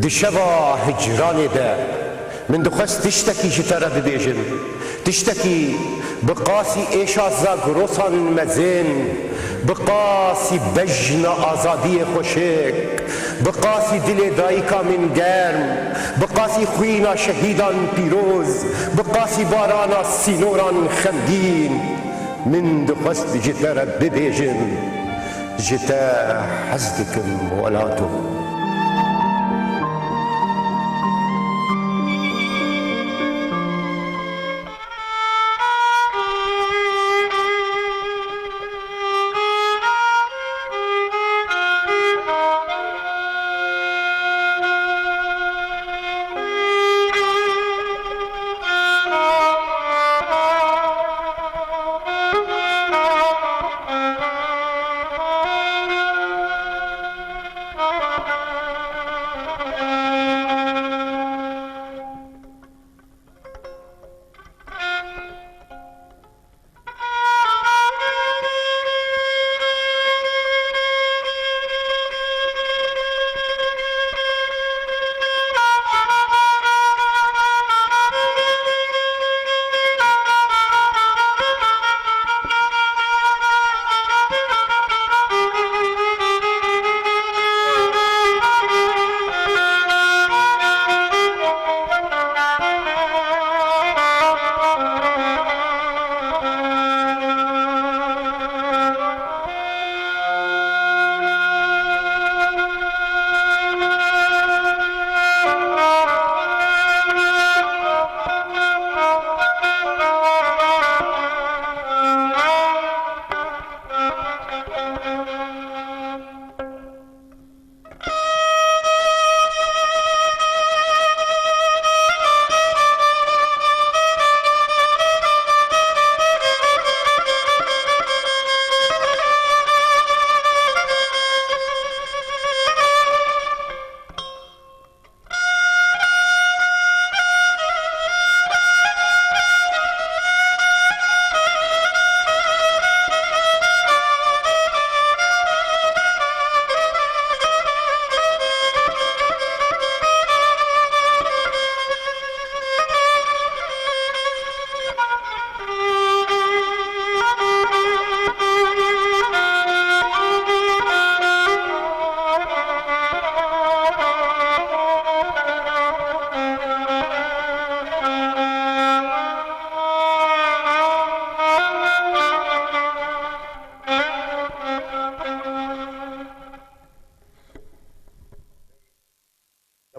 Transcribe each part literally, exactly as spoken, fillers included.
Di şeva hicranê de min dixwest tiştekî ji te re bibêjim. Tiştekî bi qasî êşa zagrosan mezin, bi qasî bejna azadiyê xweşik, bi qasî dilê dayika min germ, bi qasî xwîna şehîdan pîroz, bi qasî barana sînoran xemgîn, min dixwest ji te re bibêjim. Ji te hez dikim welato.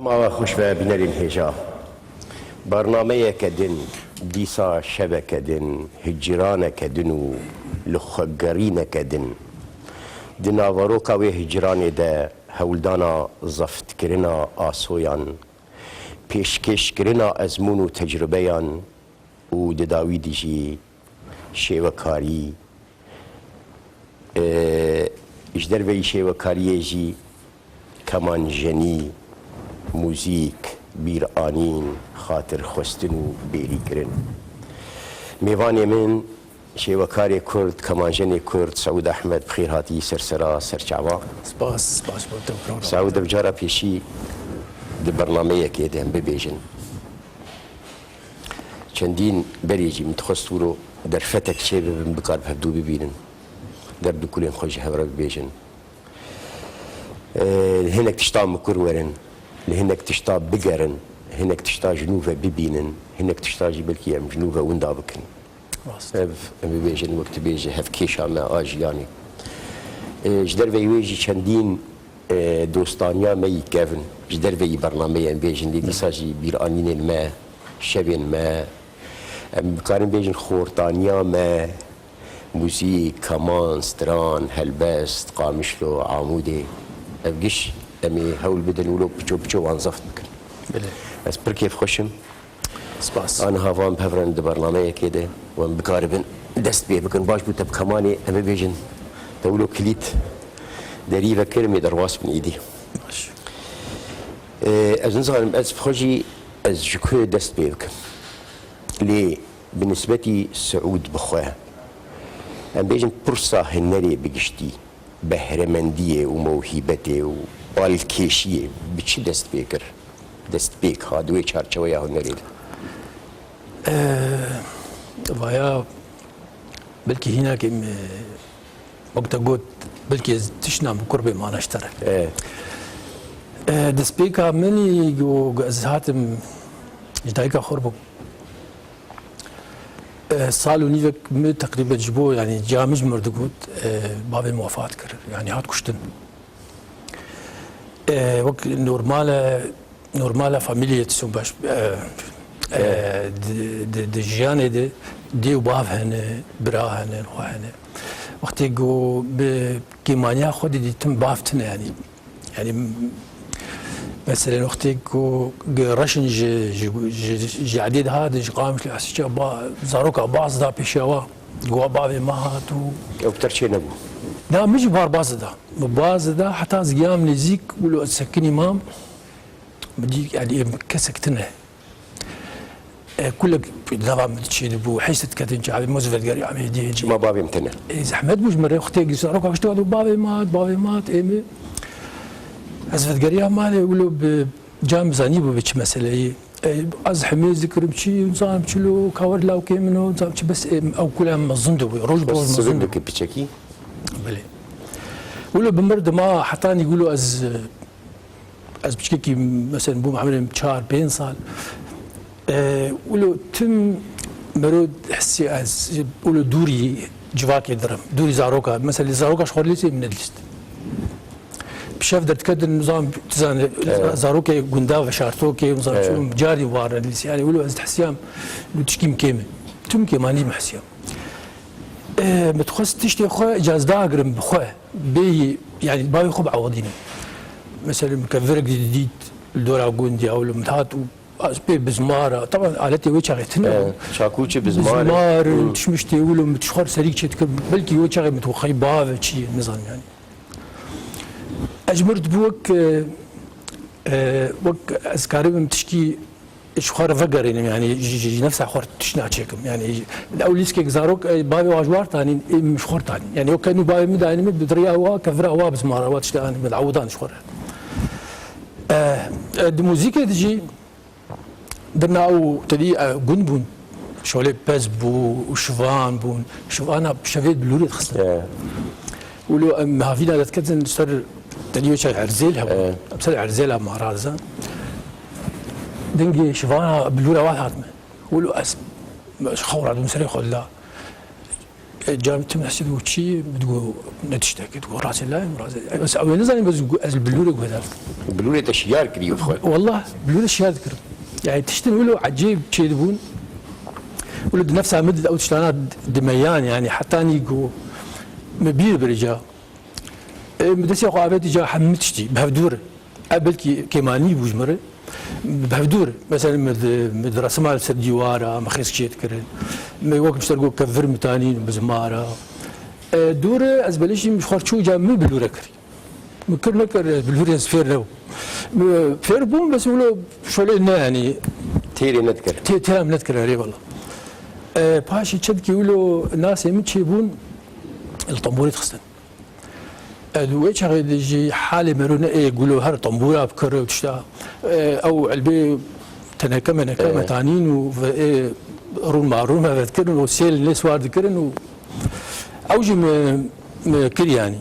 Dema we xweş be bînerên hêja. Bernameyeke din, dîsa şeveke din, hicraneke din û li xwe gerîneke din. Di naveroka wê hicranê de hewldana zeftkirina asoyan, pêşkêşkirina ezmûn û tecrûbeyan, û di dawî de jî şêwekarî, e, ji derveyî şêwekariyê jî kemanjenî, muzîk, bîranîn, xatirxwestin û bêrîkirin. Mêvanê min, şêwekarê Kurd, kemanjenê Kurd, Seûd Ehmed, bi xêr hatî ser sera, ser çava. Spas, spas bo te program. Seûd, ev cara pêşî di bernameyekê de em bibêjin. Çendîn berê jî min dixwest wiro derfetek çêbibin, bikar bi hevdû bibînin. Derd û kulên xwe ji hev re bibêjin. Ee, li hinek tişta mikur werin, li hinek tişta bigerin, hinek tişta ji nû ve bibînin, hinek tişta jî belkî em ji nû ve winda bikin. Rast. Ev, em bibêjin, wek tu bêjî, hevkêşa me a jiyanê. Ee, ji derveyî wê jî çendîn e, dostaniya me yî kevin, ji derveyî bernameyê em bêjin, lê dîsa jî bîranînên me, şevên me, em dikarin bêjin xortaniya me, muzîk, keman, stran, helbest, Qamişlo, Amûdê, ev giş em ê hewl bidin wilo piço piço wan zeft bikin. Belê. Ez pir kêfxweş im. Spas. Aniha van bi hev re di bernameyekê de wan bikaribin dest pê bikin. Baş bû te bi kemanê em bibêjin. Te wilo kilît derî vekir, em ê derbas bin îdî. Baş. Ee, ez nizanim, ez bi xwe jî ez ji ku dest pê bikim. Lê bi nisbetî Siûd bi xwe, em bêjin pirsa hunerê bi giştî. behremendiyê û mewhîbetê û balkêşiyê bi çi dest pê kir? Destpêk ha di wê çarçeweya hunerê de? Vaya belkî hînakê me, wek te got, belkî ez tişt nam bi kurbê mana ji te re. E, destpêka min û ez hatim ji dayika xwe bûm. E, sal û nîvek min teqrîben ji bo, yanî, ciya min ji mir digot, e, bavê min wefat kir. Yanî hat kuştin. E, wek normal e, normal e, famîliyê tiştên baş, e, e, di, di, di jiyanê de dê û bav hene, bira hene, xwe hene. Wextê ku bi kêmaniya xwe de dîtim bav tune, yanî. Yanî, meselen, wextê ku reşin ji, ji, ji, ji edê dihat, ji Qamişlo Esîça ba, zaroka baz da pêşiya wa, got, bavê me hat û Ew bi te re çênebû? Na, min jî bar baz da. Min baz da, heta ez giyam nêzîk, wilo ez sekinî mam, min dî, yanî, ê kesek tune. E, kulek nava min çêdibû, heyset ketin çavê min, ez vedigeriya, em ê dê cî. Çima bavê min tune? E, zehmet bû ji min re, wextê zaroka kuştiya, bavê me hat, bavê me hat, ê min. Ez vedigeriya malê, wilo bi can zanîbû bi çi meseleyê. E, ez hemêz dikirim çi, nizanim çilo, ka wer lawkê min o, nizanim çi, bes, e, ew kule em mezin dibû, roj bi roj mezin dibû. Sivik dike piçekî? Belê. Wilo bi mir dima, hetanî wilo ez, e, Ez piçkekî, meselen, bûm emrê min çar pênc sal. E, wilo tim mero hissî ez, wilo dûrî civakê dirim. Dûrî zaroka. Mesela, zaroka ji xwe dilîsê min nedilîst. Bi şev derdiketin, nizam, tu zanî, zarokê gunda veşartokê, nizam, çûm, carî war nedilîst. Yani, wilo ez dihsiyam, wilo tişkî min kêm e. Tim kêmanî min hesiyam. E, min dixwest tiştê xwe icaz dagirim bi xwe. Bêyî, yani, bavê xwe biewedînim. Mesela, min kevirek dî-, dît li dora gund ya, wilo min hat û ez pê bizmara. Taban aletê wê çaxê tune bû. E, çakûçi, bizmar. Bizmar, hmm, tişmiştê, wilo min ji xwe serî çê dikir. Belkî wê çaxê min dixwest bavê çi ye, nizanim yani. Ez ji mir dibû wek, e, e, wek ez karibim tişkî ji xwe re vegerînim, yani ji, ji, ji nefsa xwe re tişt naçêkim. Yani ew lîskek zarok, e, bavê wan ji war tanîn, ê min ji xwe re tanîn. Yani weke nû bavê min dayîne min bi diriya wa, kevira wa, bizmara wa, tişta anî min ew dan ji xwe re. E, e, di muzîkê de jî dirna ew tedî, e, gund bûn. Şolê pez bû û şivan bûn. Şivana şevê bi lûrê dixistin. E. Wilo em havîna destketin ser tenî wê çay erzêl hebû. E. Em ser erzêla mara dizan. Dengê şivana bilûra wan hatime. Wilo ez xewra dûm serê xwe dila. E, carî tim hesî dû çi, digo ne tiştek, digo razê layim, razê. Ez ew nizanî, ez, ez bilûrê guhedar. Bilûrê te şiyar kirî xwe. Wallah, bilûrê şiyar dikirim. Yani tiştin wilo ecêb çê dibûn. Wilo di nefsa min de ew tiştana dimeyan, yani hetanî ku me bîr birica. E, min destê xwe avêtî ca hemû tiştî, bi hevdû re. Ev belkî kêmanî bû ji min re. Bi hevdû re. Mesela min di, min di resima li ser dîwara, min xêz çê dikirin. Min wek ji te re got kevir min tanîn, bizmara. E, dû re ez belê jî min ji xwe re çû ca min bilûre kir. Min kir nekir, bilûrê ez fêr nebûm. Min fêr bûm, bes wilo şolê ne, yanî. Têrê nedikir. Tê-, têra min nedikir, erê wela. E, paşê çendkî wilo nasê min çêbûn, li tembûrê dixistin. E, di wê çaxê de jî halê mero ne ê gulo her tembûra bikir û tişta. E, ew elbê teneke meneke, e, me tanîn û ve ê rûn marûn me vedikirin û sêl lê swar dikirin û ew jî me, me kir yanî.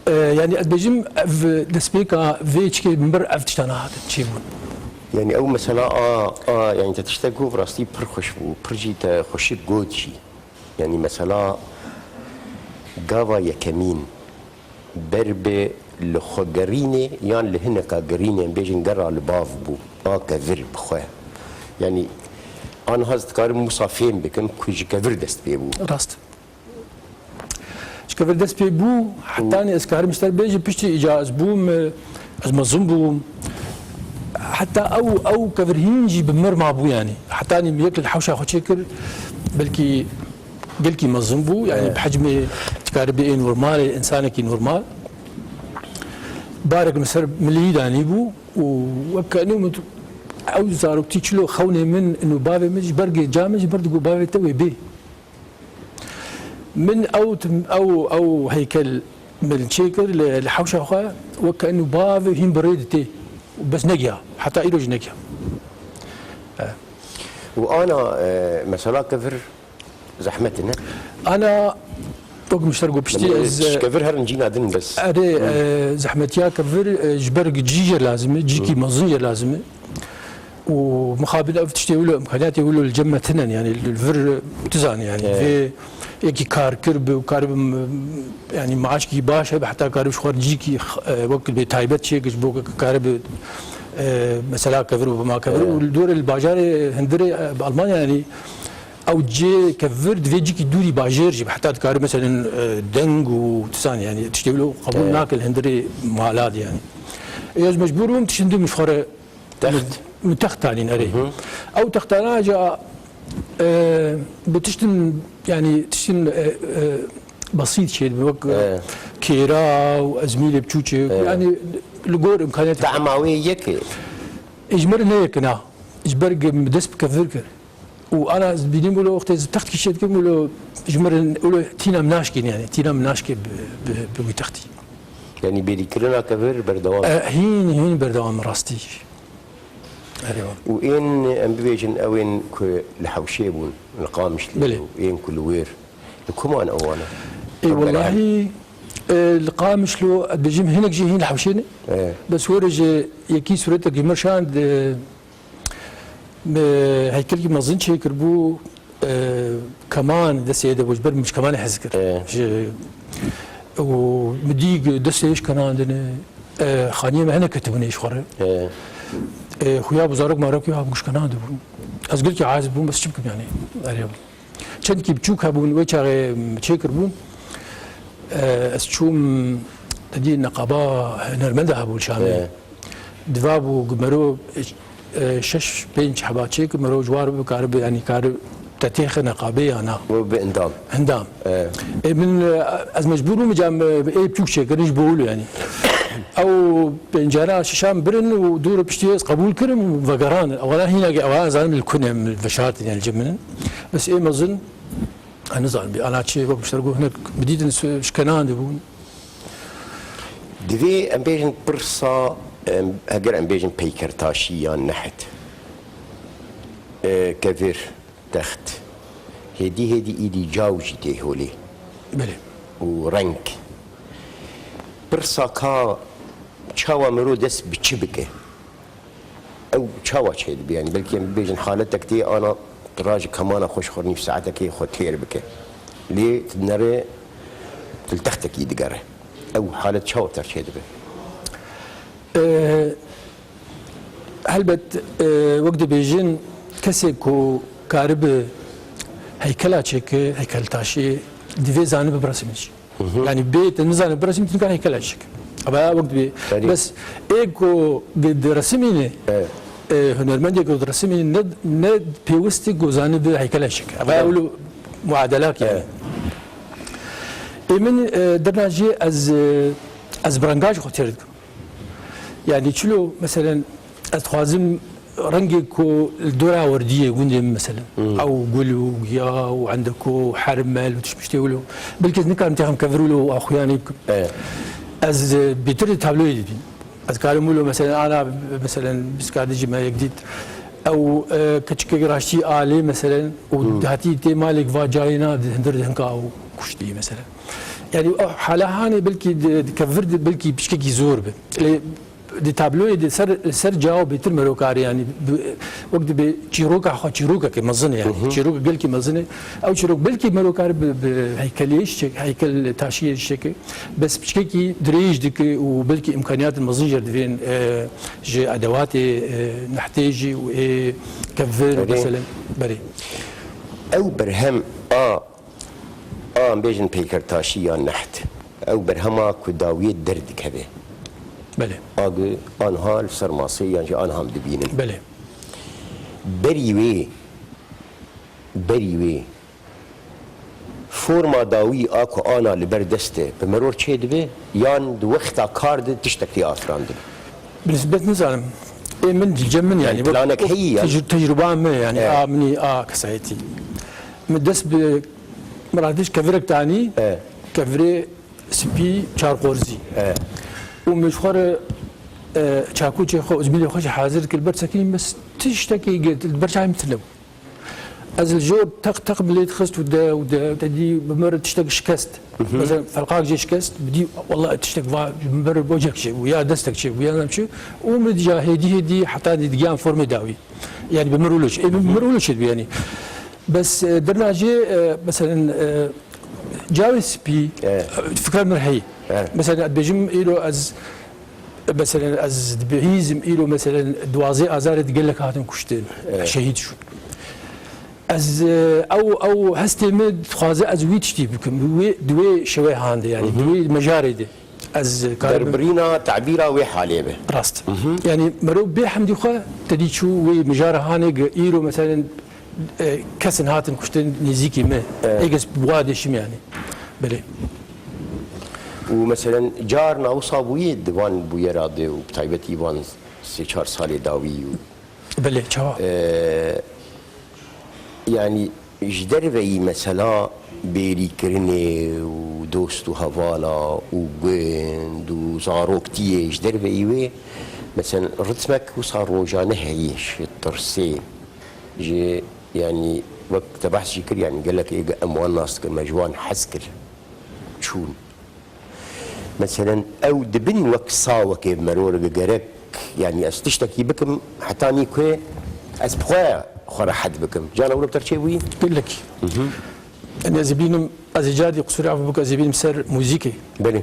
E, yanî ez bêjim ev destpêka vê çikê min bir ev tiştana hatin çêbûn. Yanî ew mesela a, a, yanî te tiştek got rastî pir xweş bû, pir jî te xweşik got jî. Yanî mesela gava yekemîn ber bi li xwe gerînê yan li hineka gerînê, em bêjin gera li bav bû, a kevir bi xwe. Yanî aniha ez dikarim wisa fêm bikim ku ji kevir dest pê bû. Rast. Ji kevir dest pê bû, hetanî ez karim ji te bêjim, piştî îca ez bûm, e, ez mezin bûm. Heta ew, ew kevir hîn jî bi mir mabû yanî. Hetanî min yek li hewşa xwe çêkir, belkî gelkî mezin bû, yanî, evet, bi hecmê dikarî bê ê normal, ê însanekî normal. Barek min ser milî danîbû û weke nû min ew zaroktî çilo xewnê min, nû bavê min ji ber gê ca min ji ber digot bavê te wê bê. Min ew tim-, ew, ew heykel min çêkir li, li hewşa xwe, wek enû bavê hîn bi rê ditê. Bes negiya. Heta îro jî negiya. E. Û ana, e, mesela kevir zehmet e, ne? Ana, wek min ji te re got piştî, yani, ez, e, kevir herin cîna din bes. Erê, e, zehmetiya kevir, e, ji ber cî jê lazim e, cîkî mezin jê lazim e. Û mixabin ev tiştê wilo, imkaniyatê wilo li cem me tinen, yani li vir tu zanî, yani vê yekî kar kir bi û karibe, yani maaşkî baş hebe, heta karibe ji xwe cîkî, e, wek bê taybet çêkir, ji bo karibe, e, mesela kevir û bima kevir û li dorê li bajarê hundirê, e, bi Almanya, yani ew cê kevir divê cîkî dûrî bajêr jî, heta dikare meselen, e, deng û tu zanî, yani tiştê wilo qebûl nake li hundirê mala de, yani. Ê, ez mecbûr bûm tiştin du min ji xwe re Text. Min, min text anîn, erê. Ew textana ca, e, bi tiştin, yani tiştin, e, e, besît çêdibe, wek, e, kêra û ezmîlê biçûçê, yani li gor imkaniyet. Tahma wê yek e? Ê, ji me re ne yek e, na. Ji ber ku min dest bi kevir kir. Û ana ez dibînim wilo wextê ez text kî çêdikim wilo ji min re wilo tîna min naşkên, yani tîna min naşkê bi, bi, bi wî textî. Yani bêrîkirina kevir berdewam. E, hîn, hîn berdewam rastî. Erê wa. Û ên em bibêjin ew ên ku li hewşê bûn, li Qamişlê Belê. Û ên ku li wêr, li ku man ew wana? Ê, wellahî, e, li Qamişlo, ez dibêjim hinek jî hîn li hewşê ne. E. Bes were ji yekî sûretek ji me şand, e, Me heykelkî mezin çêkiribû, e, keman destê de bû, ji ber min ji kemanê hez kir. E. Ji, û min dî destê ji kenandine, e, xaniyê me hinek ketibûne ji xwe re. E. E, xuya bû zarok marokî ha bû ji kenandibûn. Ez gelkî aciz bûm, bes çi bikim yani? Erê. Çendkî biçûk hebûn, wê çaxê çêkiribûn. E, ez çûm, te dî neqaba hunermenda hebû li Şamê. E. Diva bû ku mero, e, şeş pênc heba çêkir, mero ji war bikaribe, yanî karibe te têxe neqabê ya na. Û bi endam. Endam. E. Ê min, e, ez mecbûr bûm, cam, e, ê biçûk çêkirin ji bo wilo, yanî. Ew pêncana şişan birin û dû re piştî ez qebûl kirim û vegeran. Ewana hîna ge, ewana zanim li kunem, li veşartin, yani cem min in. Bes ê mezin, ez nizanim, bi ana çi, wek ji te re got, hinek bidîtin, şikenan dibûn. Divê em bêjin pirsa, em, heger em bêjin peykertaşî yan neht, e, kevir, text, hêdî hêdî îdî caw jî tê holê. Belê. Û reng. Pirsa ka çawa miro dest bi çi bike? Ew çawa çêdibe? Yanî belkî em bibêjin haletek tê ana tu raji kemana xwe ji xwe nîv saetekê xwe têr bike. Lê tu dinere tu li textekî digere. Ew halet çawa ter çêdibe? Ee, helbet, e, wek dibêjin, kesê ku karibe heykela çêke, heykeltaşê, divê zanibe biresimî jî. Hı hı. Yani bê te nizane biresim, tu nikare heykel çêke. Ama ya wek dibê. Tabii. Bes ê ku di, diresimîne, evet, e, hunermendê ku diresimîne ne, ne pêwist e ku zanibe heykel çêke. Ama ya, evet, wilo muadelak yani. Evet. Ê min, e, derna jê ez, e, ez bi renga jî xwe têr dikim. Yani çilo, meselen, ez dixwazim rengê ku li dora werdiyê gundê min, meselen, hmm, ew gul û giya û endeko û hermel û tişt piştê wilo, belkî ez nikarim têxim kevir wilo û axuyanê bikim. Evet. Ez, e, bêtir di tabloyê dibînim. Ez karim wilo, meselen, ana, meselen, bîst kadijî me yek dît. Ew, e, keçikek raştî alê, meselen, û, hmm, dihatî tê malek va cayê na, di hundir di hinka û kuştî, meselen. Yani, ew hala hanê belkî di, di kevir de belkî piçkekî zor be. Lê di tabloyê de ser, ser cawa bêtir merokare, yani, bi, wek dibe çîroka xwe, çîrokeke mezin e, yani. Hı hı. Çîrok gelkî mezin e. Ew çîrok belkî merokare bi, bi heykeliyê ji çek, heykel taşiyê ji çeke. Bes piçkekî dirêj dike û belkî imkaniyatên mezin jê re divên, e, ji edewatê, e, nehtê jî û ê kevir, erê, mesela, berê. Ew berhem a A, em bêjin peykertaşî ya neht. Ew berhema ku dawiyê derdikeve. Belê. A ku anha li ser masê yan jî anha em dibînin. Belê. Berî wê, berî wê forma dawî a ku ana li ber dest e, bi mirov çêdibe yan di wexta kar de tiştek tê afirandibe? Bi nisbet nizanim. Ê min, cem min, yani, yani, planek heyî, yani, tecr-, tecrüba min, yani, evet, a minî, a kesayetî. Min dest bi Bi rastî ji kevirek tanî, E. kevirê spî çarqorzî. E. Û min ji xwe re, e, çakûçê xwe, û zimîlê xwe jî hazir dikir, ber sekinî, bes tiştekî gi-, li ber çavê min tune bû. Ez li jor teq teq min lê dixist û de û de, te dî bi min re tiştek şikest. Hı hı. Mesela felqak jê şikest, bi dî, "Wallah, tiştek va ji min re bocek çêbû, ya destek çêbû, ya nem çi." Û min dî ja hêdî hêdî heta dî digiyan formê dawî. Yani bi min rûlo çê, e, bi min rûlo çêdibû yani. Bes, e, derna jê, e, meselen, e, cawê spî, Evet. fikra min heye. Evet. Meselen, ez dibêjim, îro ez, meselen, ez dibihîzim, îro, meselen, duwazdeh Azarê di gelek hatin kuştin, Evet. şehîd şûn. Ez, e, ew, ew hestê min dixwaze ez wî tiştî bikim, wê, di wê şewê hande, yani, Hı hı. di wê mejarê de. Ez karim Derbirîna tebîra wê halê be. Rast. Hı hı. Yani, merov bê hemdî xwe te dî çû wê mijara hanê gi îro, meselen, e, kesin hatin kuştin nêzîkî me. Evet. Êgez bi wa deşim yani. Belê. Û meselen, carna wisa bûye di van bûyera de û bi taybetî van sê çar salê dawî û Belê, çawa? Ee, yani ji derveyî mesela bêrîkirinê û dost û hevala û gund û zaroktiyê ji derveyî wê, mesela ritmek wisa rojane heye ji tirsê, ji, yani wek te behs jî kir, yani gelek ê em wan nas dikin, me ji wan hez kir, çûn. Meselen, ew dibin wek sawekê bi merorê gerek, yani ez tiştekî bikim, hetanî ku ez bi xwe xwe rehet bikim. Cana wilo ter çê bûyî? Gelekî. Hı hı. Yani ez ê bînim, ez ê cadî qusûrê af bik, ez ê bînim ser muzîkê. Belê.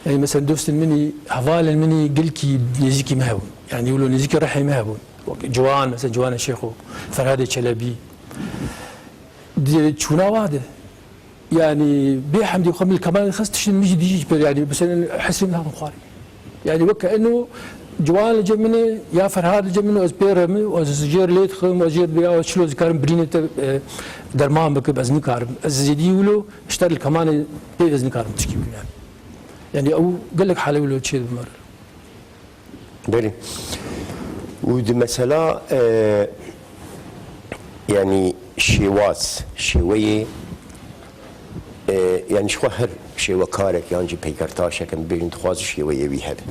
Yani mesela dostên min î, hevalên min î gelkî nêzîkî me hebûn. Yani wilo nêzîkî rihê me hebûn. Wek Ciwan, mesela Ciwanê Şêxo, Ferhadê Çelebî. Di çûna wa de. Yani bê hemdî xwe min li kemanê dixist, tiştin min jî dî jî ji pêr, yani, mesela, hesrê min hatin xwarê. Yani weke eno ciwan li cem min e, ya Ferhad li cem min e, ez pê re me, ez jêr lê dixim, ez jêr bêya, ez çilo dikarim birînê te, e, derman bikim, ez nikarim. Ez zêdî wilo, ji te li kemanê pê ez nikarim tişkî bikim yani. Yani ew gelek hale wilo çê dibim. Belê. Û di mesela, e, yani şêwaz, şêweyê, e, yani ji xwe her şêwekarek yan jî peykertaşek em bibêjin dixwaze şêweyê wî hebe.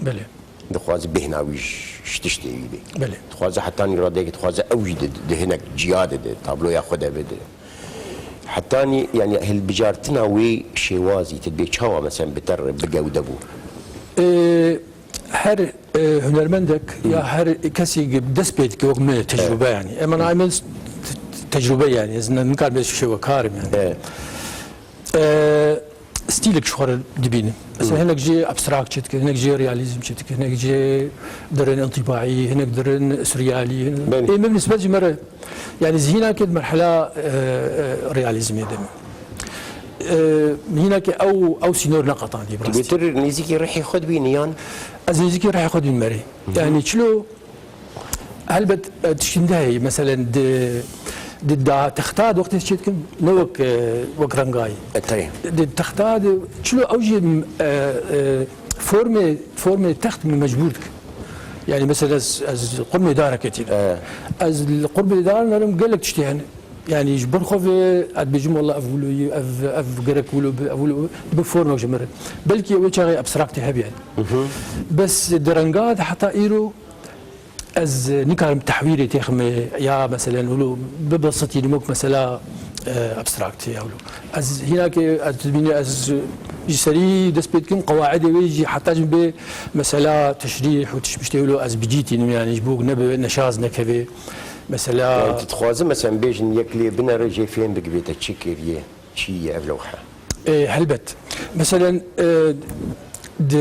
Belê. Dixwaze bêhna wî ji, ji tiştê wî bê. Belê. Dixwaze hetanî radeyekê dixwaze ew jî di, di hinek ciya de, di tabloya xwe de bide. Hetanî, yani, hilbijartina wê şêwazî, tu dibê çawa, mesela, bi te re, bi gewde bû? Ee, her, e, hunermendek ya her kesî dest pê dike, wek min tecrube yani. Ema nayê min te-, tecrube yani. Ez ne, nikarim bê şêwekar im yani. Evet. Ee, stîlek ji xwe re dibînim. Mesela hinek jê abstrakt çêdike, hinek jê realîzm çêdike, hinek jê dirin întîbaî, hinek dirin surrealî. Belê. Ê min nisbet ji me re, yani zî hînakê di merhela, e, e, realîzmê de me. E, hînakê ew, ew sînor neqetandî bi Tu rastî. bêtir nêzîkî rihê xwe dibînî yan? Ez nêzîkî rihê xwe dibînim erê. Yani çilo Helbet, e, tiştin de heye. Meselen, di, di da texta de wextê çêdikim, ne wek, e, wek rengayî. E, tabii. Di texta de çilo ew jî, e, e, formê, formê text min mecbûr dike. Yani, mesela, ez, ez qurmê dareke tînim. E. Ez li qurmê dar nerim gelek tiştê hene. Yani, ji bin xwe ve, ez dibêjim, "Wallah, ev wilo ye, ev, ev gerek wilo be, ev wilo be." Bi formek ji min re. Belkî ew çaxê abstraktê hebe yani. Hı hı. Bes di renga de heta îro, Ez nikarim tehwîrê têxime ya, meselen, wilo bibesitînim wek mesela, e, abstrakt ya wilo. Ez hînakê, ez dibînim, ez ji serî dest pê dikim, qewaidê wê jî heta jî bê mesela teşrîh û tişt-, tiştê wilo ez bi cî tînim, yani ji bo nebe neşaz nekeve. Mesela Yani tu dixwazî, mesela, bêjin yek lê binere, jê fêm bikivê te çi kiriye. Çi ye ev lewhe? E, helbet. Meselen, e, di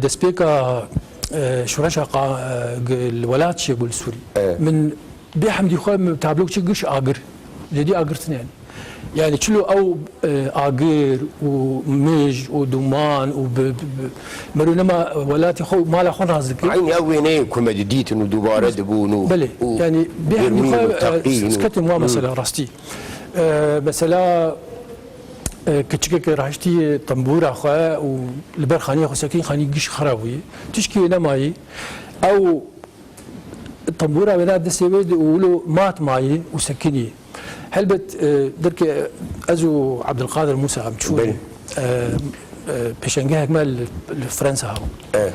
destpêka, e, şoreşa qa-, e, g-, li welat çêbû li Sûrî. Evet. Min bê hemdî xwe min tablok çi giş agir. Zêdî agirtin yani. Yani çilo ew, e, agir û mij û duman û bi, bi, bi, mero nema welatê xwe û mala xwe nas dike. Eynî ew wêneyê ku me didîtin û dubare dibûn û, Belê. û Yani bê hemdî germîn xwe, û e, teqîn û sketin wa Hmm. mesela rastî. E, mesela, e, kiçikeke rahiştî tembûra xwe û li ber xaniyê xwe sekîn, xanî giş xera bûyî. Tişkî wê nemayî. Ew tembûra wêna destê wê de û wilo mat mayî û sekinî. Helbet, e, derke ez û Abdulkadir Musa em çûn, Belê. e, e, pêşengehek me li, li Fransa hebû. E.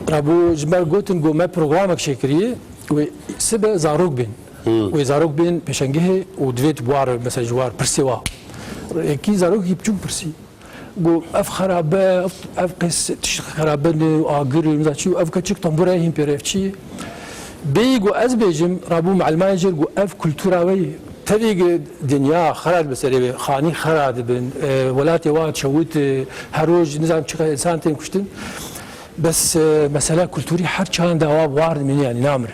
Rabû ji me gotin, got, me programek çêkiriye, wê sibe zarok bên. Hmm. Wê zarok bên pêşengehê û divê tu bi war, mesela ji war pirsê wa. Yekî zarokekî biçûk pirsî. Got, ev xerabe, ev, ev qes tişt xerabe ne, agir, nizam çi, ev keçik tembûra hîn pê re, ev çi? Bêyî got, ez bêjim, rabû muelimayê jêr got, ev kultura we ye. Tevî ge dinya xera dibe serê wê, xanî xera dibin, e, welatê wa çewit, e, her roj nizam çiqas însan tên kuştin. Bes, e, mesela kulturî her çawan dawa war dimîne, yanî namire.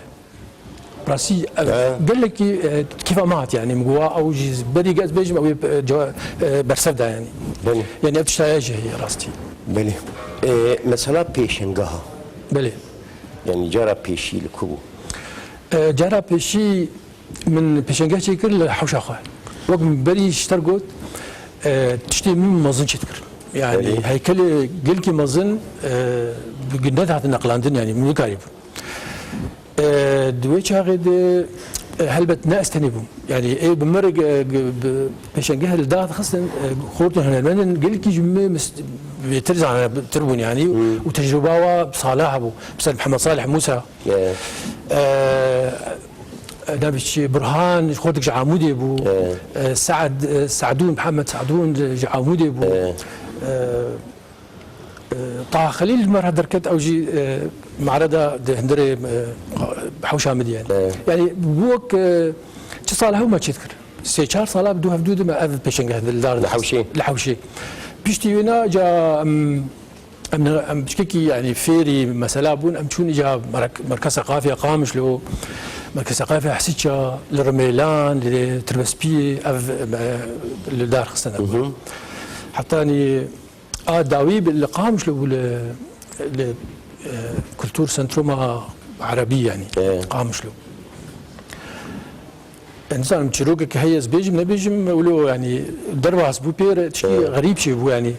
Rastî, ev He. gelekî, e, kêfa me hat, yanî, min got, ew jî berî ez bêjim, ew ê, e, cewa-, e, bersev da, yanî. Belê. Yanî, ev tişta ye jî heye rastî. Belê. E, mesela pêşengeha. Belê. Yanî, cara pêşî li ku bû? E, cara pêşî min pêşengeh çêkir li hewşa xwe. Wek min berî ji te re got, e, tiştê min mezin çêdikir. Yanî, Belê. heykelê gelkî mezin, e, bi, nedatin neqlandin, yanî, min nikarîbû. E, di wê çaxê de, e, helbet ne ez tenê bûm. Yanî, ê bi mir, e, bi pêşengeh li dar dixistin, e, xortên hunermendên gelkî ji min mis-, bêtir zanatir bûn, yanî, Hmm. û tecrûba wa sala hebû. Misal Mihemed Salih Musa, E. e, e, navê çi, Burhan, xortek ji Amûdê bû. E. E, Saad, e, Saadûn, Mihemed Saadûn ji Amûdê bû. E. E, E, Taha Xelîl ji me re derket, ew jî, e, merada di hundirê, e, hewşa min diye. E. Yanî, bû wek, e, çi sal hew me çêdikir. Sê çar sala bi du hevdû de me ev pêşengeh li dar Li hewşê? Li hewşê. Piştî wêna ca, em, em, em tiştekî, yanî, fêrî mesela bûn, em çûn îca merk-, Merkez Seqafiya Qamişlo, Merkez Seqafiya Hesîça, li Rimêlan, li Tirbespiyê, ev, em, e, li dar xistin ev. Hı hı. Hetanî A dawî bi, li Qamişlo bû, li, li, e, Kultur Sentruma Erebî, yanî, E. Qamişlo. E, nizanim, çîrokek heye ez bêjim, nebêjim, wilo, yanî, derbas bû pê re, tişkî E. xerîb çê bû, yanî,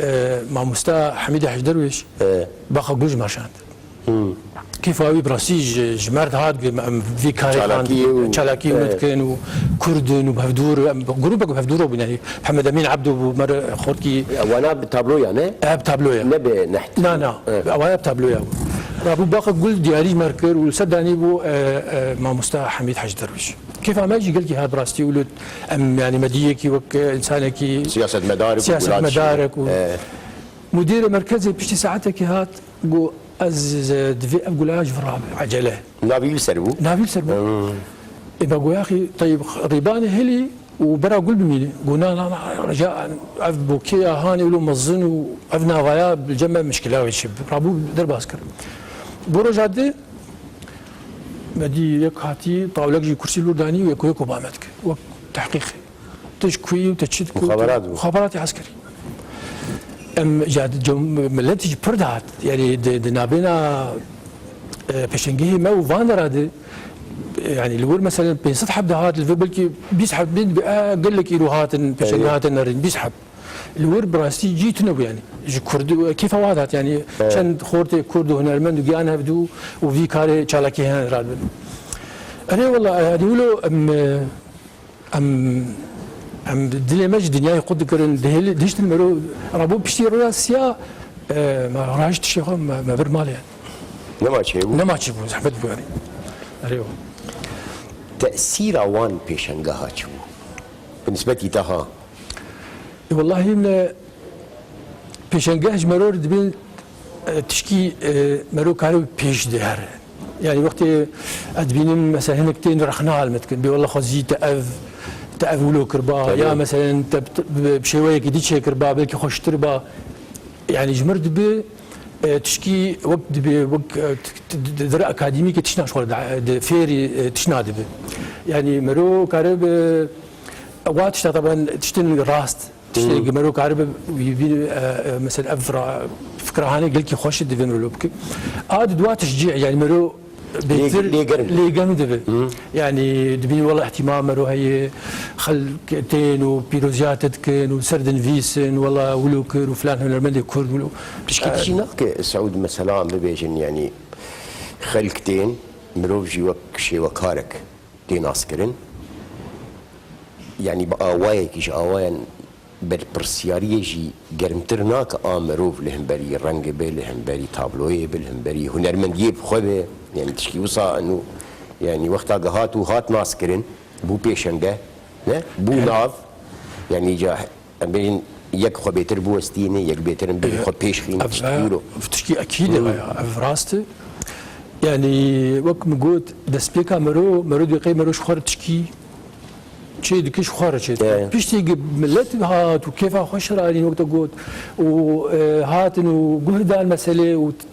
e, mamosta Hemîdê Hec Derwêş E. baqa gul ji me şand. Hmm. Kêfa wî bi rastî ji, ji me re dihat, em vî karê Çalakiyê xand, û çalakiyê wî Evet. dikin û Kurd in û bi hevdûr, em grûpek bi hevdûr bûn, yanî Mihemed Emîn Ebdo bû, me re xortkî Ya, wana bi tabloya, ne? Ev tabloya. Ne bi neht. Na, na. Evet. Ewa ya bi tabloya bû. Rabû baqa gul diyarî ji me re kir û li ser danî bû, e, e, mamosta Hemîd Hec Derwîş. Kêfa me jî gelkî hat bi rastî û li em, yanî me dî yekî wek, e, însanekî Siyasetmedarek û siyasetmedarek gulatî. û Evet. Mudîrê merkezê piştî saetekê hat, got, Ez, e, divê ev gula ji vir rabe, ecele. Navî li ser bû? Navî li ser bû. Hmm. Ê, me got, yaxî, teyb, rîbanê hilî û bera gul bimîne. Got, na, na, na, rica, ev bokê ya hanê wilo mezin û ev navaya bi cem me mişkila wê çi. Rabû derbas kir. Bo roja di, me dî yek hatî, tawlek jî kursî lûr danî û yeko yeko ba me dike. Wek tehqîq. Tu ji ku yî û te çi dikî? Muxaberat bû. Muxaberatê eskerî. Em, ya, di cem-, milletî jî pir dihat. Yanî di, di nabêna, e, pêşengehê me û van dera de, yanî li wir, meselen, pênc sed heb dihat, li vir belkî bîst heb bin, e, gelek îro hatin, pêşengeh Eyê. hatin nerin, bîst heb. Li wir bi rastî cî tune bû, yanî. Ji Kurd, kêfa wa dihat, yanî Evet. çend xortê Kurd û hunermend û giyan hevdû û vî karê çalakî heyan radibin. Erê wela, yanî wilo em, e, Em, em dilê me ji dinyayê qut dikirin, dihêli-, dihiştin mero, rabû piştî roya siya, e, me rahişt tiştê xwe, me, me bir malê. Nema çêbû? Nema çêbû, zehmet bû yanî. Erê o. Tesîra wan pêşengeha çi bû? Bi nisbetî te ha? E, wellahî ne, Pêşengeh ji mero re dibin, e, tişkî, e, mero kare pêş de here. Yanî wextê ez dibînim, mesela hinek tên rexne hal me dikin. Bê wela xwezî te ev, te ev wilo kiriba, Tabii. ya mesela te bi, bi, bi şêweyekî dî çêkiriba, belkî xweştir ba. Yanî ji mir dibi, e, tişkî wek dibi, wek, e, t-, t-, t-, dira akademîkê tişna ji xwe di, di fêrî, e, tişna dibi. Yanî mero kare bi, wa tişta taban tiştin rast. Tiştê Hmm. ku mero karibe wî bî, e, e, mesela ev ra-, fikra hanê gelkî xweş e, divê mero lo bike. A di dua teşcî, yanî mero bêtir Lê-, lêgerm. lêgerm dibe. Hmm. Yanî dibîn wela îhtîma mero heye, xelk tên û pîroziya te dikin û ser dinivîsin, wela wilo kir û filan hunermendê Kurd wilo. Pişkî tişî nake Seûd mesela em bibêjin, yanî xelk tên, mirov jî wek şêwekarek tê naskirin. yanî bi awayekî ji awayan berpirsiyariyê jî germtir nake a mirov li hemberî rengê be, li hemberî tabloyê be, li hemberî hunermendiyê bi xwe be. Yanî tişkî wisa eno, yanî wexta ge hat û hat naskirin, bû pêşenge, ne? Bû Evet. nav. Yanî ca em bêjin yek xwe bêtir biwestîne, yek bêtir em bêjin xwe pêş xîne, Ev, tişkî wilo. ev tişkî ekîd e Hmm. ya, ev rast e. Yanî wek min got, destpêka mero, mero dibê qey mero ji xwe re tişkî çê dike, ji xwe re çê dike. Evet. Piştî ki millet hat û kêfa xwe şiranîn wek te got û, e, hatin û guh dan meselê û t-,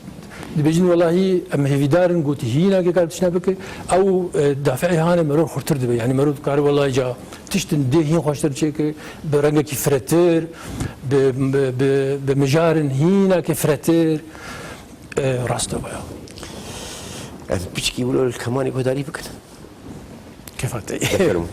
dibêjin welahî em hêvîdar in gotî hîna kê kar tiştine bike. Ew, e, dafeê hane mero xurtir dibe. Yanî mero dikare welahî ca tiştin dê hîn xweştir çêke, bi rengekî firetir, bi, bi, bi, bi mijarin hîna kê firetir. E, rast e baya. Em piçkî wilo li kemanê guhdarî bikin. Kêfa te. Bifirmo.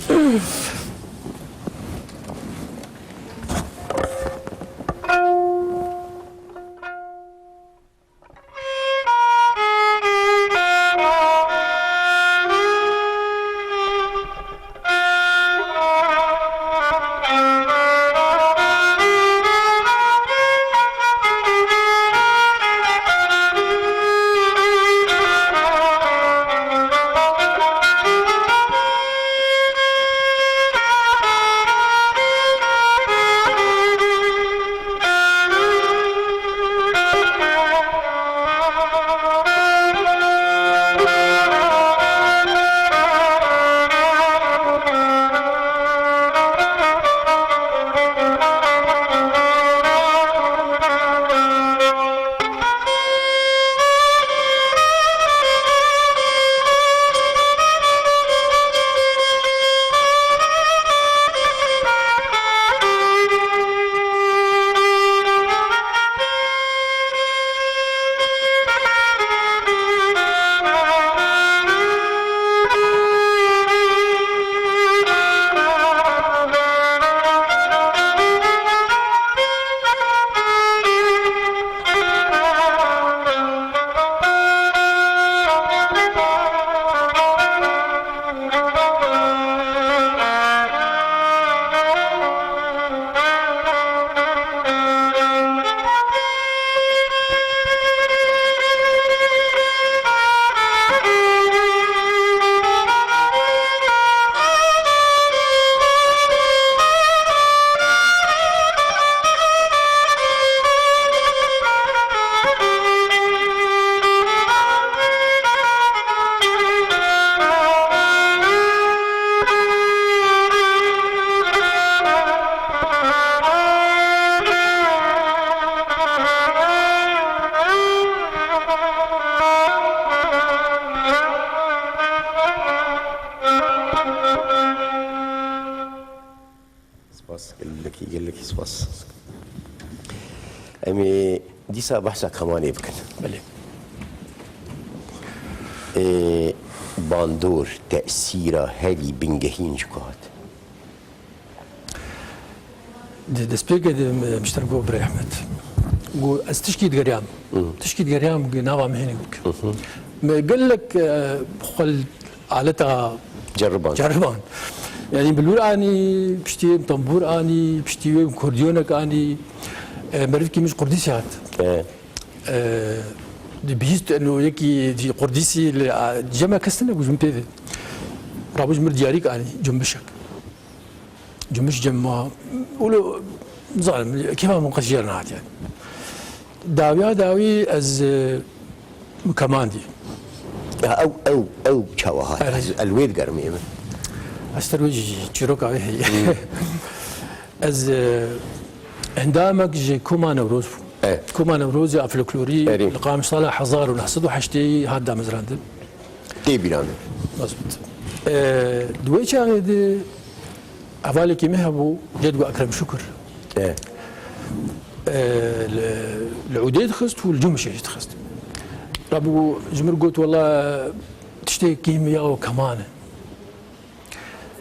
Spas, gelekî, gelekî spas. Em ê dîsa behsa kemanê bikin. Belê. Ê, bandor, tesîra, herî bingehîn ji ku hat? Di destpêkê de, em, ji te re got, Birê Ehmed. Got, ez tişkî digeriyam. Hı. Tişkî digeriyam, nava min hênik bike. Hı hı. Me gelek, e, xwe li aleta Ceriband. Ceriband. Yanî bilûr anî, piştî wê tembûr anî, piştî wê kordiyonek anî. E, merivkî min ji Qurdîsê hat. E. E, di bihîst eno yekî jî Qurdîsî li, a, cem e kes tune bû ji min pê ve. Rabû ji min diyarîk anî, cumbişek. Cumbiş cem ma, wilo, nizanim, kêfa min qet jê re nehat yani. Dawiya dawî ez, e, keman dî. Ya ew, ew, ew çawa hat? Erê. Ez, ez wê digerim ê min. Ez ter wê jî çîroka wê heye. Hmm. Ez, e, endamek ji Koma Newroz bûm. E. Koma Newrozê a folklorî Erê. Li qamîşsala hezar û neh sed û heştê hat damezrandin. Tê bîra min. Mezbût. E, di wê çaxê de hevalekî min hebû, Cedgo Ekrem Şukur. E. E, li, li Udê dixist û li Cumişê jî dixist. Rabû ji min got, wela tiştê kêm ya û keman e.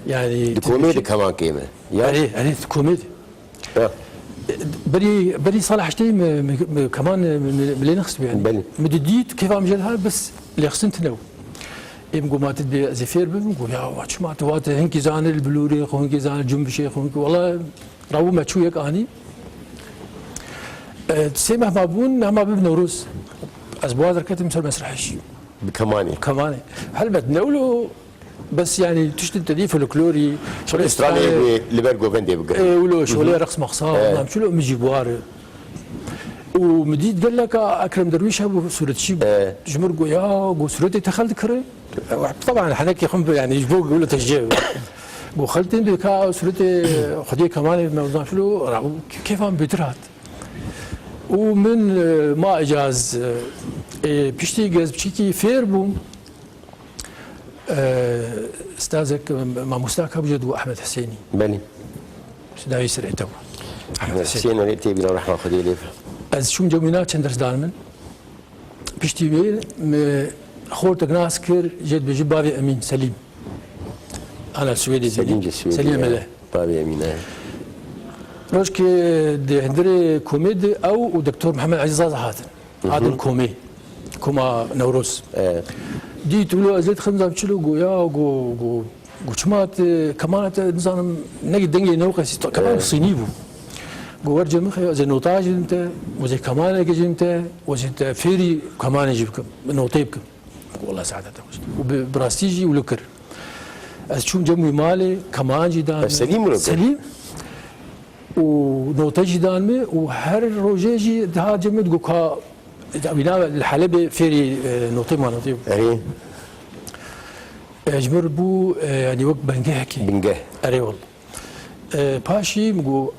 Yani, Di komê de keman kêm e. Ya? Erê, erê, di komê de. Ya. Berî, berî sala heştê mi, mi, mi keman mi, mi, mi lê nexistibû yani. Belê. Mi didît, kêfa min jê dihat, bes lêxistin tune bû. Ê min got, "Ma tu dibê ez ê fêr bim?" Min got, "Ya, wa çima tu, wa tu hinkî zanî li bilûrê xwe, hinkî zanî li cunbişê xwe, hinkî." Wela rabû me çû yek anî. E, sê meh ma bûn, hema bib Newroz. Ez bi wa derketim ser mesrehê jî. Bi kemanê. Kemanê. Helbet ne wilo, bes yanî tiştên te dî folklorî, Şolê stranê stranê wê li ber govendê bigire. Ê, wilo, şolê reqs maqsa, He. nam çilo min jî bi wa re. Û min dît geleka Ekrem Derwîş hebû, sûretçî bû. He. Ji min re got, "Ya," got, "sûretê te xel dikire." Teban henekê xwe bi, yanî ji bo wilo teşcîh. Got, "Xel tên dê ka sûretê xwediyê kemanê me uzan şilo, ra-, kêfa min bêtir hat." Û min, e, ma ecaz, e, piştî ez biçîkî fêr bûm. E, stazek, e, mamosta kabû jê dibû Ehmed Husênî. Belê. Sidavî serê te bû. Ehmed Husênî. Husênî wê tê bîra rehma Xwedê lê. Ez çûm cemîna çend ders dan min. Piştî wê min xortek nas kir, jê dibêjin bavê Emîn, Selîm. Ana Swêdê Selîm bînî. Ji Swêdê Selîm ye. Mele. Bavê Emîn e. Rojkê di hundirê komê de ew û Doktor Mihemed Ezîz Zaza hatin. Hı hı. Hatin komê. Koma Newroz. E. Dît wilo ez lê dixim zam çilo go ya, go, go, go çima te, kemana te, nizanim, ne dengê newqesî, keman E. Sînî bû. Go wer cem xwe, ez ê nota jî bim te, ez ê kemaneke jî bim te, ez ê te fêrî kemanê jî bikim, notê bikim. Go Allah saadete xweş. Û bi, bi rastî jî wilo kir. Ez çûm cem wî malê, keman jî dan E, min. Selîm wilo kir? Selîm. Û note jî dan min û her rojê jî dihat cem min, digot ka wîna li Helebê fêrî, e, notê manotê bû. Erê. E, ji min re bû, e, yanî wek bingehekê. Bingeh. Erê wela. E, paşî min got,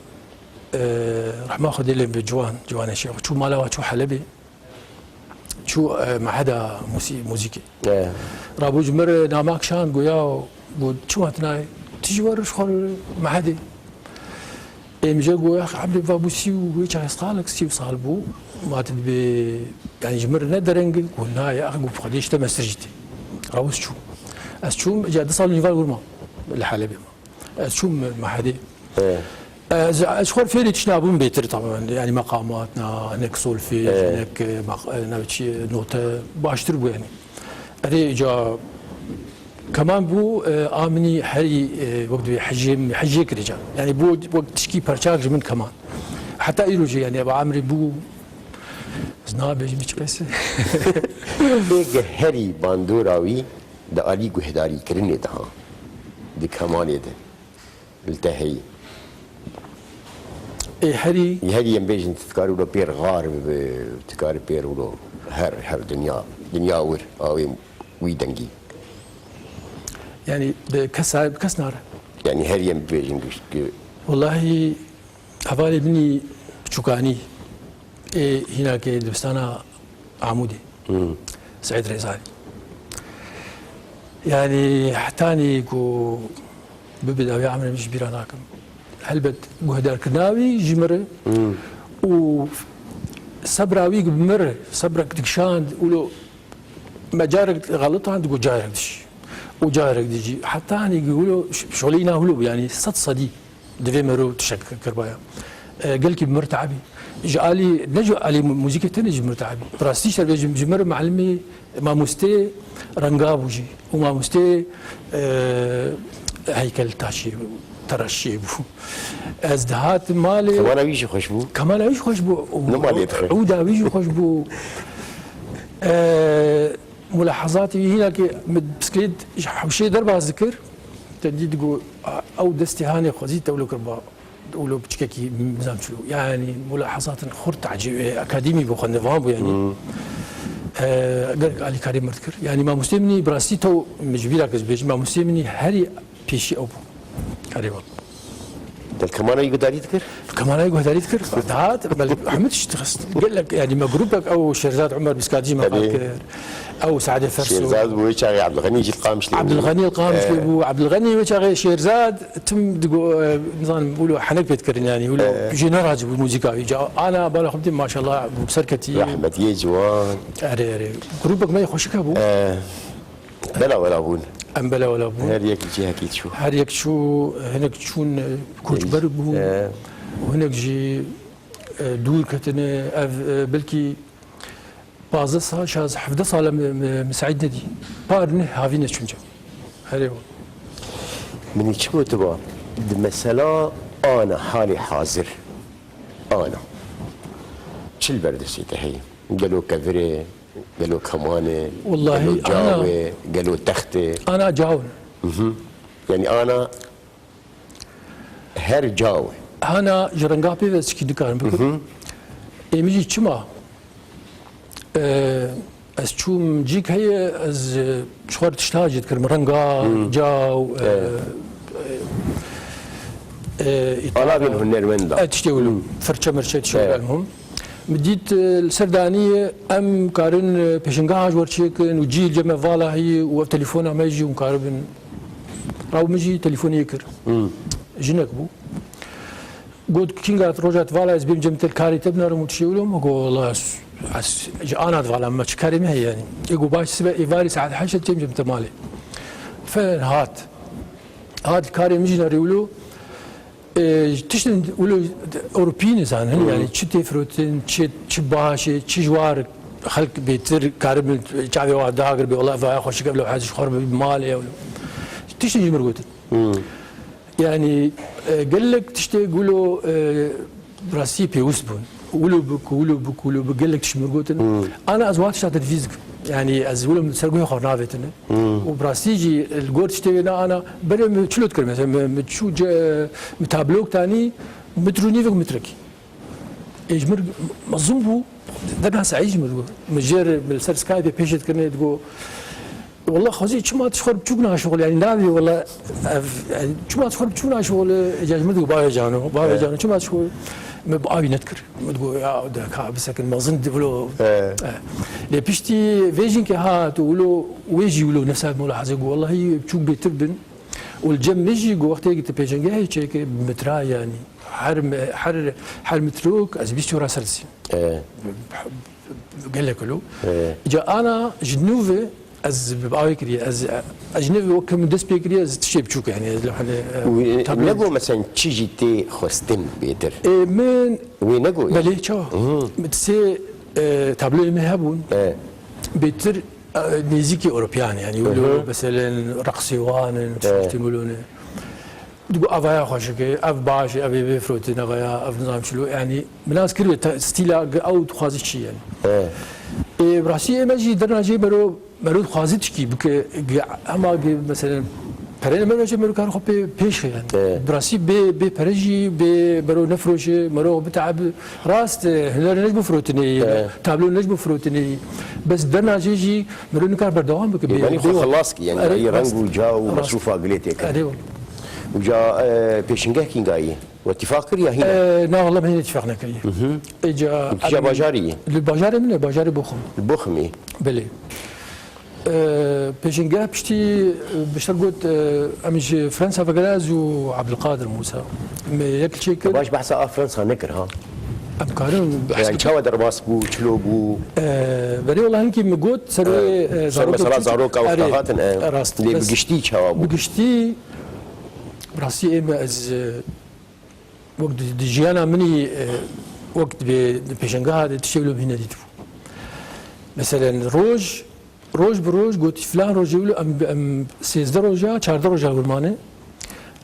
e, rehma Xwedê lê bi ciwan, ciwanê şêx. Çû mala wa, çû Helebê. Çû, e, meheda musî-, muzîkê. E. Rabû ji min re namak şand, goya, got, "Çima tu nayê? Tu jî were ji xwe re mehedê." Ê min jê got, "Ex, emrê va bû sî û wê çaxê salek, sî û sal bû. Ma tu dibê, yanî ji min re ne dereng e?" Got, "Nayê, ex, got, Xwedê ji te mestir jî tê." Rabû çû. Ez çûm, ca du sal û nîvar wir mam li Helebê mam. Ez çûm mehedê. E. Ez, ez xwe fêrî tişt nabûm bêtir, tamamen. Yanî meqamat, na, hinek solfej, E. hinek, e, maq-, e, ne çi, note baştir bû yanî. Erê, ca keman bû, e, a minî herî, e, wek dibê hejê, hejê kirê ca. Yanî bû wek tişkî perçak ji min keman. Heta îro jî yanî eva emrê bû, ez nabêjim hiç qese. Bê ge herî bandora wî di alî guhdarîkirinê de ha, di kemanê de. Li te heyî. Ê herî. Herî em bêjin, tu dikarî wilo pêr xar bibe, tu dikarî pêr wilo her, her dinya, dinya wir, awê wî dengî. Yanî bi kes, bi kes nare. Yanî herî em bêjin ki. Wellahî hevalê min î çûkanî. Ê hînakê dibistana Amûdê. Hmm. Seîd Rêzanî. Yanî hetanî ku bibe dawiya emrê min ji bîra nakim. Helbet guhdarkirina wî ji min re Hmm. û sebra wî bi min re, sebrek dikişand, wilo me carek xelitand, got carek dijî. Û carek dijî. Hetanî ku wilo ş-, şolîna wilo bû, yanî sed sedî. Divê mero tiştek kirbaya. E, gelkî bi mir te'bî. Ji alî, ne ji alî mu-, muzîkê tenê ji mir te'bî. Bi rastî şer bê ji, ji mir me'limê, mamostê renga bû jî. Û mamostê, e, heykel taşê bû, teraşê bû. Ez dihatim malê. Kemana wî jî xweş bû. Kemana wî jî xweş bû. Û Ne malê dixwe. Ûda wî jî xweş bû. E, mulahazatê wî hîna ke min bisiklet ji hewşê derbas dikir. Te dî digo, a, ew destê hanê xwezî tewlo kir ba, wilo piçkekî nizam çilo. Yanî, mulahazatên xurt tecî-, e, akademî bû, xwendevan bû, yanî. Hmm. E, gelek alîkarî mir dikir. Yanî, mamostê min î bi rastî tew, min ji bîra kir, bêjim, mamostê min î herî pêşî ew bû. Erê wela. Te li kemana wî guhdarî dikir? Kemana wî guhdarî dikir. Dihat, belê hemû tişt dixist. Gelek, yanî me grûpek ew Şêrzad Umer Biskadî me Tabii. qal kir. Ew Saedê Ferso. Şêrzad bû wê çaxê Ebdilxenî jî li Qamişlê bû. Ebdilxenî li Qamişlê Ee. bû. Ebdilxenî wê çaxê Şêrzad tim digo, e, nizanim, wilo henek pê dikirin yanî. Wilo Ee. jê nerazî bû muzîka wî. Ca ana bala xwe dî maşallah bû serketî. Rehmetiyê ciwan. Erê, erê. Grûpek me yê xweşik hebû. Ee. Bela wela bûn. Em bela wela bûn. Her yek cihekî çû. Her yek çû, hinek çûn, e, koçber bûn. E. Û hinek jî, e, dûr ketine. Ev, e, belkî pazdeh sal, şaz-, hevdeh sal e min, min, min Seîd nedî. Par ne havî neçûn cem. Herê wan. Min çi gotiba? Di mesela ana halê hazir. Ana. Çi li ber destê te heye? Gelo kevir e, gelo keman e, Wellahî, gelo caw ana e, gelo text e? Ana caw in. Mhm. Yani ana her caw e. Hana ji renga pê ve çikî nikarin bikin. Mhm. Ê min jî çima? Ee, ez çûm cîk heye, ez, e, ji xwe re tişta jî dikirim. Renga, Hmm. caw, e, Evet. e, e, Ana bin hunermenda. E, tiştê wilo. Hmm. Firçe mirçe tiştê Evet. wilo. Min dît, e, li ser danî ye, em karin, e, pêşengeha ji we re çêkin û cî li cem me vala heye û ev telefona me jî hûn karibin. Raw min jî telefonê kir. Hmm. Jinek bû. Got, "Kînga roja te vala ez bêm cem te, karê te binarim û tiştê wilo?" Min got, "Wela ez, ez ji ana te vala me çi karê me heye yanî." Ê got, "Baş sibe êvarî saet heşt çêm cem te malê." Fen hat. Hat karê min jî nerê wilo. E, tiştin wilo Ewropî nizanin, Hmm. yani çi tê firotin, çi, çi baş e, çi ji war xelk bêtir karibin çavê wa dagir bê, wela vaya xweşik ev lewhezî ji xwe re bi malê ew. Tiştin ji mir gotin. Hmm. Yani, e, gelek tiştê gulo, e, rastî pêwist bûn. Wilo bik, wilo bik, wilo bik, gelek tişt mir gotin. Hmm. Ana ez wa tişta te divîz dikim. Yani ez wilo min ser guhê xwe navêtine. Hmm. Û bi rastî jî li gor tiştê wê ne ana, berê min çilo dikir mesela, min, min çû ce, min tablok tanî, mitr û nîvek mitrekî. Ê ji mir mezin bû, dema Seîd ji mir digot. Min jê re, min li ser Skype pêşê dikirine, digot, "Wela Xwezî, çima tu ji xwe re biçûk naşixulî? Yani navê wela ev, yani çima tu ji xwe re biçûk naşixulî?" Ê ca ji min digot, "Bavê cano, bavê Evet. cano, çima tu ji xwe re?" Min bi awî nedikir. Min digot, "Ya, de ka bisekin, mezin diblo." Evet. Eh. Lê piştî vê jinkê hat û wilo, wê jî wilo nefsa molahaze got, "Wellahî biçûk bêtir bin." Û li cem min jî got, "Wextê ki tu pêşengehê çêke bi mitra yani." Her me-, her, her mitrok ez bîst euro ser dizîm. E. Gelek kilo. E. Ca ana ji nû ve ez bi bavê kiriye. Ez, ez ji nû ve wek min dest pê kiriye, ez tiştê biçûk yani, ez li hane, e, Wî tablo ne got mesela çi jî tê xwestin bêtir? E, min Wî ne got yani? Belê, çawa? Hı. Min sê, e, tabloyê min hebûn. E. Bêtir, e, nêzîkî Ewropiyan yani. Hı hı. Wilo, meselen, reqsê wan in, E. şortî milone. Digo, "Ev haya xweşik e, ev baş e, ev ê bê firotin, ev haya, ev nizam çilo." Yani, min nas kiriye, te-, stîla ge-, ew dixwaze çi yani. He. Ê, bi rastî ê me jî derna jê mero, mero dixwaze tişkî bike, ge-, hema ge-, meselen, pereyê me jî mero kar xwe pê, pêş xe yani. He. Bi rastî bê, bê pere jî, bê mero nefiroşe, mero biteabi. Rast, e, huner ne ji bo firotinê ye, He. tablo ne ji bo firotinê ye. Bes derna jê jî mero nikar berdewam bike. Bê, Yani bê xwe wa- xilas ki, yani, Erê, ayê reng rast. û ca û Rast. mesrûfa gilê tê kir. Erê wa. Û ca, e, pêşingeh kîngayî? We tîfaq kir ya hîna? E, na, wela me hîna tîfaq nekiriye. Hı hı. Ê ca Û tu ca em bajarî yî? Li bajarê min e, bajarê Boxum. Li Boxumî? Belê. E, pêşingeh piştî, e, beşer got, e, em ji Fransa vegere ez û Abdulkadir Musa. Me yek çêkir. Baş behsa a Fransa nekir ha. Em karin Yani çawa derbas bû, çilo bû? E, berê wela hinkî min got, ser wê, E, e, ser mesela zaroka wexta Erê, hatin, e, rast. Lê bi Bes giştî çawa bû? Bi giştî, rastî ê me ez, e, wek di, di jiyana min î, e, wek dibê di pêşengeha de tiştê wilo bîne dîtibû. Meselen roj, roj bi roj gotî filan rojê wilo em, em sêzdeh roja, çardeh roja wir mane.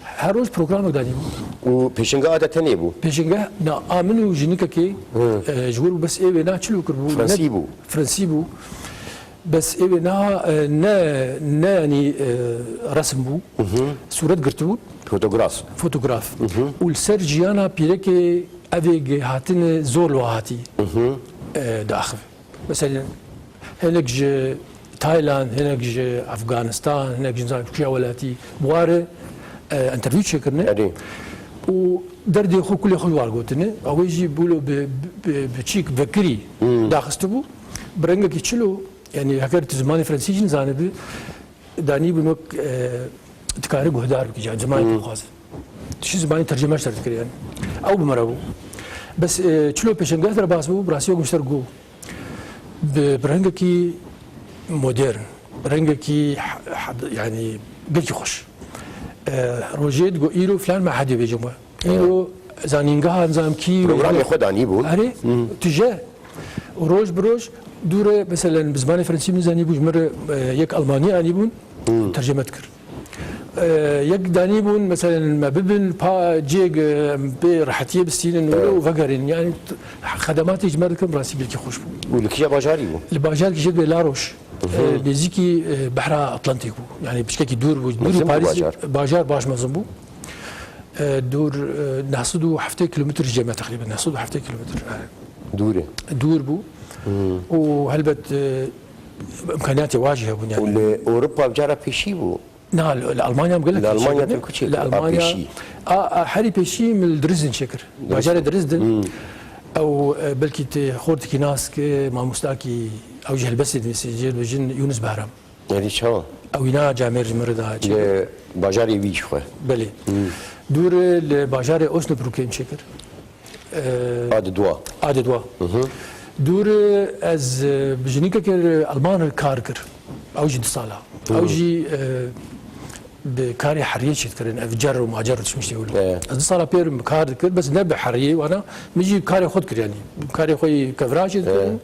Her roj programek danî bû. Û pêşengeha te tenê bû? Pêşengeh, na, a min û jinikekê, Hı. e, ji wir bû bes ê wê na çilo kir bû. Fransî Ne-, bû. Fransî bû. Bes ê wê na, e, ne, ne yanî, e, resim bû. Hı hı. Sûret girtibû. Fotograf. Fotograf. Hı hı. Û li ser jiyana pîrekê evê ge hatine zor li wa hatî, Hı hı. e, diaxive. Mesela hinek ji Tayland, hinek ji Afganistan, hinek ji nizanim çiya welatî bi wa re, e, interview çêkirine. Erê. Û derdê xwe kulê xwe ji wa re gotine. Ew ê jî bûlo bi, bi, bi çîk vekirî Hmm. daxistibû. Bi rengekî çilo, yani heger tu zimanê fransî jî nizanibî, danî bin wek, e, dikare guhdar bikî, yani zimanê Hmm. dixwaze. Tiştî zimanê tercime ji te re dikir yani. Ew bi me re bû. Bes, e, çilo pêşengeh derbas bû, bi rastî wek min ji te re got. Bi, bi rengekî modern, rengekî h-, h-, yani gelkî xweş. E, rojê digo îro filan mehedê bêjim we. Îro zanîngeha nizam kî Programê xwe danîbûn. Erê, Hmm. tije. Roj bi roj dû re, meselen, bi zimanê Fransî min zanîbû, ji min re, e, yek Almanî anîbûn, terceme dikir. E, yek danîbûn, meselen, me bibin, pa cêk, e, em pê rehetiyê bistînin û, Evet. û vegerin. Yani, t-, xedematê ji me dikin, rastî gelkî xweş bû. Û li kîja bajarî bû? Li bajarkî jê dibê La Roche. Hı hı. E, nêzîkî, e, Behra Atlantîk bû. Yani, piçkekî dûr bû. Dûr û Mezin bû Parîs, bajar? Bajar baş mezin bû. E, dûr, e, neh sed û heftê kilometr ji cem e teqrîben, neh sed û heftê kilometr, yani. Dûr e. Dûr bû. Hmm. Û helbet, e, imkaniyatê wa jî hebûn, yani. Û li Ewropa cara pêşî bû? Na, li, li Almanya em gelek Li Almanya pêşî te bûn. Li Almanya, a, a, herî pêşî min li Dresden çêkir. Dresden. Bajarê Dresden. Hmm. Ew, e, belkî tu xortikî nas ke, mamostakî, ew jî helbestê dinivîsê, jê dibêjin Yunus Behram. Êdî çawa? Ew îna camêr ji min re da çêkir. Li bajarê wî jixwe. Belê. Hmm. Dûr li bajarê Osnabrûkê em çêkir. Ee, A di dua. A di dua. Hı hı. Dûr ez, e, bi jinîkekê Alman re kar kir. Ew jî du sala. Hı. Ew jî, e, bi karê heriyê çêdikirin. Ev cer û macer û tiştê wilo. Evet. Ez du sala pêr kar dikir, bes ne bi heriyê wana. Min jî karê xwe dikir yani. Karê xwe yî kevra çêdikirin.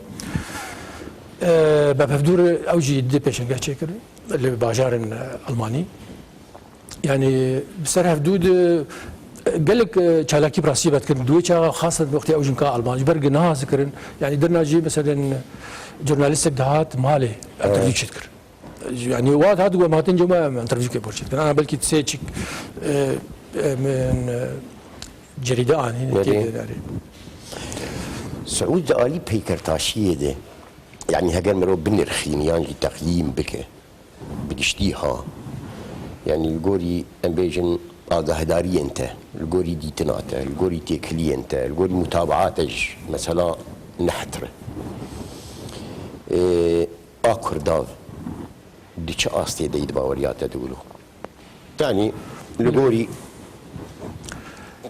Evet. E, Bepevdûr ew jî dê pêşengeh çêkirin li bajarên, e, Almanî. Yani bi ser hevdû de, e, gelek, e, çalakî bi rastî vedikirin. Di wê çaxa xasen wextê ew jinka Alman ji ber ku nahaz dikirin. Yani dirna jî meselen jurnalîstek dihat malê, Evet. interview çêdikir. Yani wa dihat ku em hatin cem em interview kê bor çêdikirin. Ana belkî sê çik, e, e, min, e, cerîde anî, Nerê? tê de, yani. Seûd, di alî peykertaşiyê de, yani heger mirov binirxîn yan jî teqyîm bike, bi giştî ha, yani li gorî em bêjin agahdariyên te, li gorî dîtina te, li gorî têkiliyên te, li gorî mutabaata ji mesela nehtire. Ê, a Kurdav di çi astê de yî di baweriya te de wilo? Yani li gorî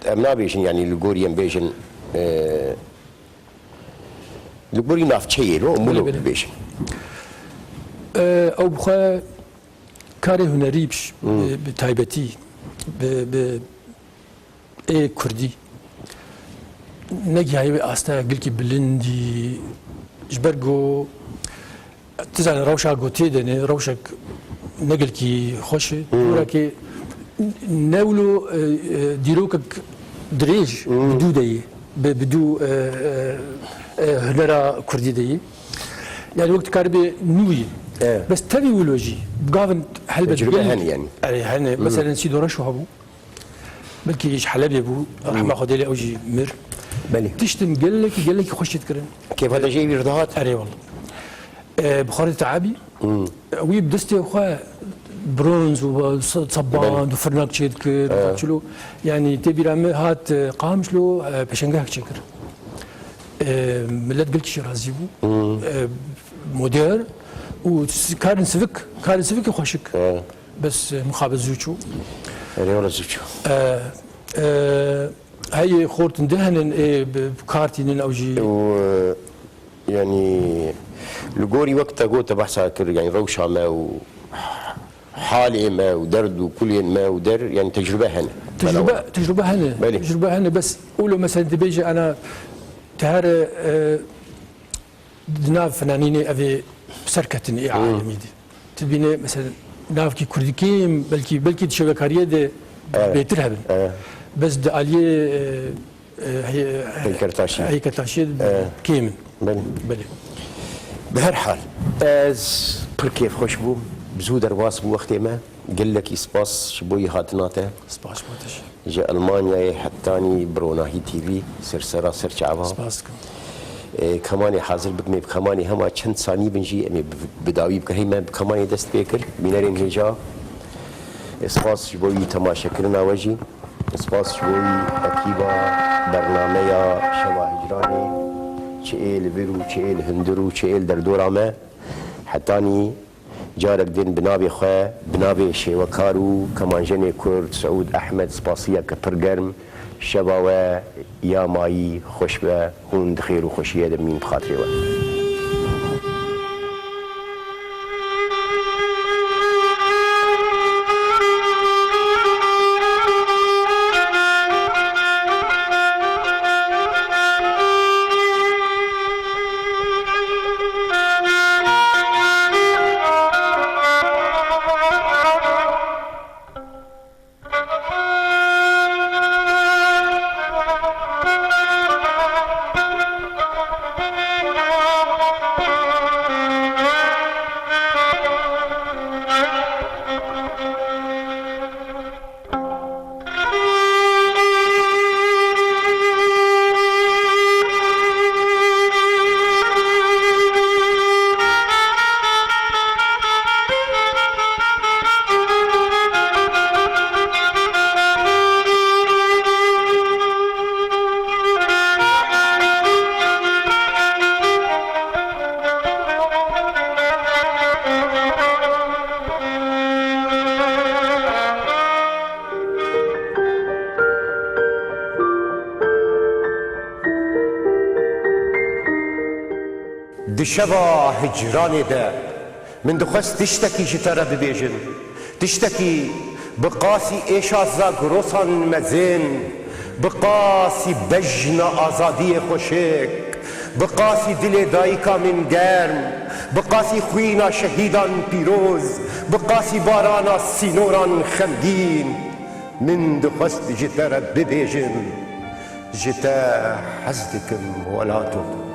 em nabêjin, yani li gorî em bêjin, e, li gorî navçeyê lo, em wilo Belê, belê. bibêjin. E, ew bi xwe karê hunerî bi, Hmm. bi, bi taybetî, bi, bi ê kurdî negihaye wê asteya gilkî bilindî, ji ber ku, tu zanî, rewşa ku tê de ne, rewşek ne gilkî xweş e. Hmm. Wira ke ne wilo, e, e, dîrokek dirêj Hmm. bi dû de ye, bi, bi dû, e, e, e, hunera kurdî de ye. Yani wek dikaribê nû ye. Evet. Bes tevî wilo jî, gavin helbet Tecrube gelek hene yani. Erê, hene. Hmm. Meselen Sîdo Reşo hebû. Belkî ji Helebê bû, Hmm. rehma Xwedê lê ew jî mir. Belê. Tiştin gelekî, gelekî xweş çêdikirin. Kêfa te jê wî re dihat? Erê wele. E, bi xwe re teabî. Hmm. Wî bi destê xwe bronz û se-, seband Belê. û firnak çêdikir, Evet. çilo. Yani tê bîra min hat, e, Qamişlo, e, pêşengehek çêkir. E, millet gelkî jî razî bû. Hmm. E, modern û s-, karên sivik, karên sivikê xweşik. Evet. Bes, e, mixabin zû çû. Erê wele zû çû. E, e, heyê xortin di henin, ê, bi, bi kar tînin ew jî. Û, e, yani, li gorî wek te got, te behsa kir, yani, rewşa me û halê me û derd û kulên me û der, yani, tecrube hene. Tecrube, Belawan. tecrube hene. Belê. Tecrube hene, bes wilo mesela dibêje ana te here, e, Di nav fenanînê ev ê serketin ê Hmm. alemî de. Tu dibîne mesela navkî kurdî kêm, belkî, belkî di şevekariyê de Evet. bêtir hebin. Evet. Bes di aliyê, e, e, hey-, Heykeltaşî. heykeltaşiyê de Evet. kêm in. Belê. Belê. Bi her hal, ez pir kêfxweş bûm. Bi zû derbas bû wextê me. Gelekî spas ji bo yî hatina te. Spas ji bo te jî. Ji Almanyayê hetanî bi Ronahî T V ser sera ser çava. Spas dikim. E, kemanê hazir bikim, ê bi kemanê hema çend sanî bin jî em ê bi, bi dawî bikin. Hey me bi kemanê dest pê kir, bînerên hêja. E, spas ji bo wî temaşekirina we jî. Spas ji bo wî ekîba bernameya Şeva Hicranê. Çi ê li vir û çi ê li hundir û çi ê li derdora me. Hetanî Carek din bi navê xwe, bi navê şêwekar û kemanjenê Kurd Seûd Ehmed spasiyeke pir germ, şeva we ya mayî xweş be, hûn di xêr û xweşiyê de bimîn bi xatirê we. Di şeva hicranê de min dixwest tiştekî ji te re bibêjim. Tiştekî bi qasî êşa zagrosan mezin, bi qasî bejna azadiyê xweşik, bi qasî dilê dayika min germ, bi qasî xwîna şehîdan pîroz, bi qasî barana sînoran xemgîn. Min dixwest ji te re bibêjim, ji te hez dikim welato.